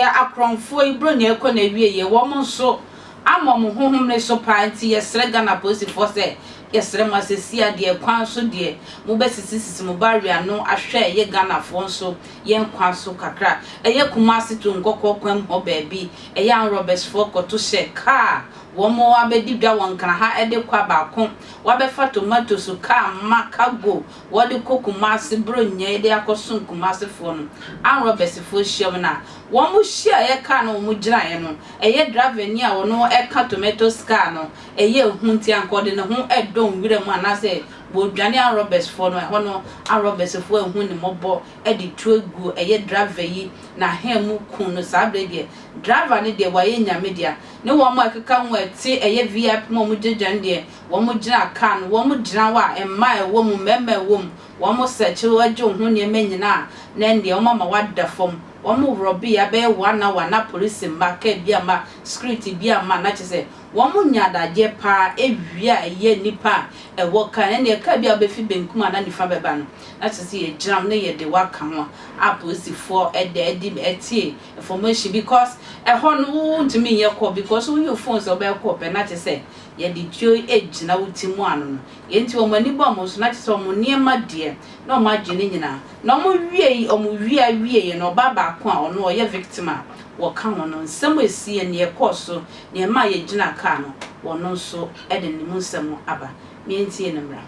ɛyɛ akorɔmfoɔ yi Buronya ɛkɔ n'awieɛ, wɔn nso ama wɔn honhom no so paa, nti yɛsrɛ Ghana polisifoɔ sɛ yɛsrɛ mo asɛsi adeɛ kwan so deɛ mobɛsisisisi mo barrier no ahwɛ ɛyɛ Ghanafoɔ nso yɛn kwan so kakra. Ɛyɛ Kumasi to Nkɔkɔ kwan mu hɔ baabi, ɛyɛ armed robbers foɔ kɔto hyɛ kaa wɔn abɛdi dwa wɔ Nkran ha ɛde kɔ baako, wabɛfa tomatoes kaa ma cargo wɔde kɔ Kumasi Buronya de akɔsom Kumasifoɔ no. Armed robbers foɔ hyia mu na wɔn hyia ɛyɛ kaa no wɔn gyinaeɛ no, ɛyɛ driver ni a wɔn ɛka tomatoes kaa no, ɛyɛ ehu nti anka ɔde ne ho ɛdɔ nwura mu anaasɛ wɔdwane armed robbers foɔ no. Ɛhɔ no armed robbers foɔ ehu ne mmɔbɔ ɛde tuo gu ɛyɛ driver yi na ahɛn mu kun no. Saa abere deɛ, driver no deɛ wɔayɛ Nyame dea ne wɔn a ɛkeka ho ɛte ɛyɛ VIP mu a wɔn gyinagyina no deɛ, wɔn gyina kaa no, wɔn gyina hɔ a mmaa ɛwɔ mu, mmarima ɛwɔ mu, wɔn sɛkye wɔgye wɔn ho nneɛma nyinaa na ɛndeɛ wɔn ama wada fam. Wɔn worɔ bi abɛyɛ 1 hour na polisi mma, kaa bi ama, security bi ama, na kyerɛ sɛ wɔn nya adagyeɛ paa ewia ɛyɛ nipa a ɛwɔ kaa ɛnna kaa bi a wɔbɛfi benkum a na nifa bɛba no, na kyerɛ sɛ yɛgyina mu na yɛde waka ho a apolisifoɔ ɛde ɛdi ɛtie information, because ɛhɔ no wontumi nyɛ kɔ because woyi phone sɛ ɔbɛyɛ kɔ pɛ na kyerɛ sɛ yɛde tuo egyina wo ti mu ano no yɛn. Nti wɔn ani bɔ wɔn so na kyerɛ sɛ wɔn nneɛma deɛ na wɔn agye ne nyinaa na wɔn wie wɔn wie awie yɛ no, ɔbaa baako a ɔno ɔyɛ victim a wɔka ho no, nsɛm a esi yɛ neɛ ɛkɔɔ so, nneɛma a yɛgyina kaa no, wɔn nso ɛde ne mu nsɛm aba. Mmiɛntie ne mmra.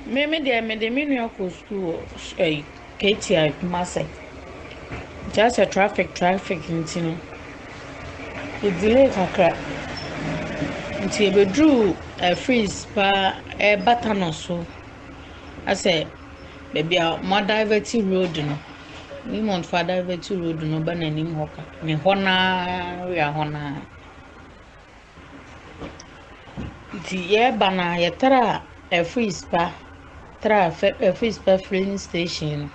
Me deɛ, mede me nua kɔ sukuu wɔ ɛyi KTI Kumasi. Nti asɛ traffic nti no, yɛ delay kakra. Nti yɛbɛduruu Freeze paa ɛreba tunnel so. Asɛ baabi a wɔa divert road no, Newmont fo adivert road no ba n'anim hɔ ka ne hɔ naa area hɔ naa. Nti yɛreba no a, yɛtraa Freeze pa traa Freeze pa filling station no.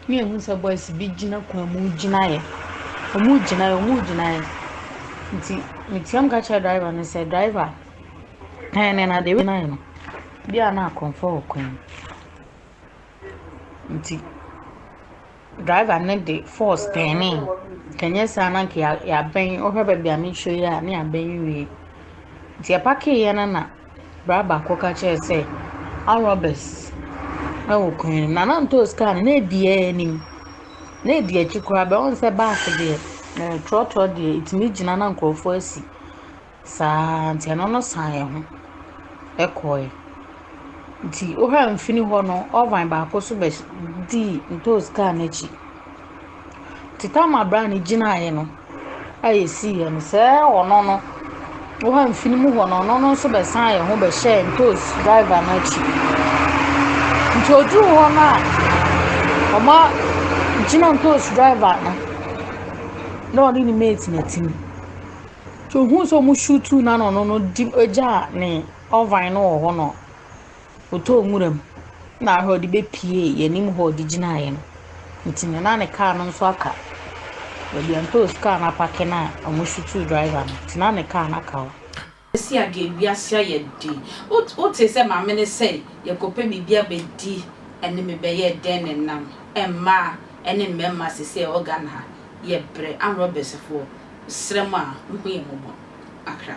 Ne yɛhu sɛ boys bi gyina kwan mu gyina yɛ. Wɔgyina yɛ, wɔgyina yɛ. Nti meteam ka kyerɛɛ driver no sɛ, "Driver, ɛn na deɛ gyina yɛ no, bi a na akorɔmfoɔ wɔ kwan mu." Nti driver no de force turnee. Nka saa na nka yɛabɛn, wohwɛ baabi a meretwa yi a, na yɛabɛn wie. Nti yɛparkeeɛ no na bra baako ka kyerɛɛ sɛ armed robbers wɔ kwan no mu. Na na ntoosi kaa no na edi yɛn anim. Na edi akyi koraa bɛ wohu sɛ bus deɛ, trɔtrɔ deɛ, ɛtumi gyina na nkurɔfoɔ asi saa, nti ɛno no san yɛn ho kɔeɛ. Nti wohwɛ mfini hɔ no, oven baako nso bɛdii ntoosi kaa no akyi. Nti time a bra no gyinaeɛ no a yɛsiiɛ no, sɛ ɔno no, wohwɛ mfini mu hɔ no, ɔno no nso bɛsan yɛn ho bɛhyɛɛ ntoosi driver no akyi. Nti oduruu hɔ no a ɔma gyina ntoosi driver no na ɔne ne mate na ɛte mu. Nti ohuu sɛ ɔmo shoot no na ɔno no di ogyaa ne oven no wɔ hɔ no, ɔtɔɔ nwura mu na ahwɛ ɔde bɛpie yɛn anim hɔ a ɔde gyinaeɛ no. Nti no na ne kaa no nso aka baabi a ntoosi kaa no aparke no a ɔmo shoot driver no, nti na ne kaa no aka hɔ. Esi adeɛ wiase ayɛ den. Wote sɛ maame ne sɛ yɛkɔpɛ biribi abɛdi ɛne me bɛyɛ dɛn ne nam mmaa ɛne mmarima sisi a ɛwɔ Ghana ha, yɛbrɛ. Armed robbers foɔ, srɛ mu a muhu yɛ mmɔbɔ akra.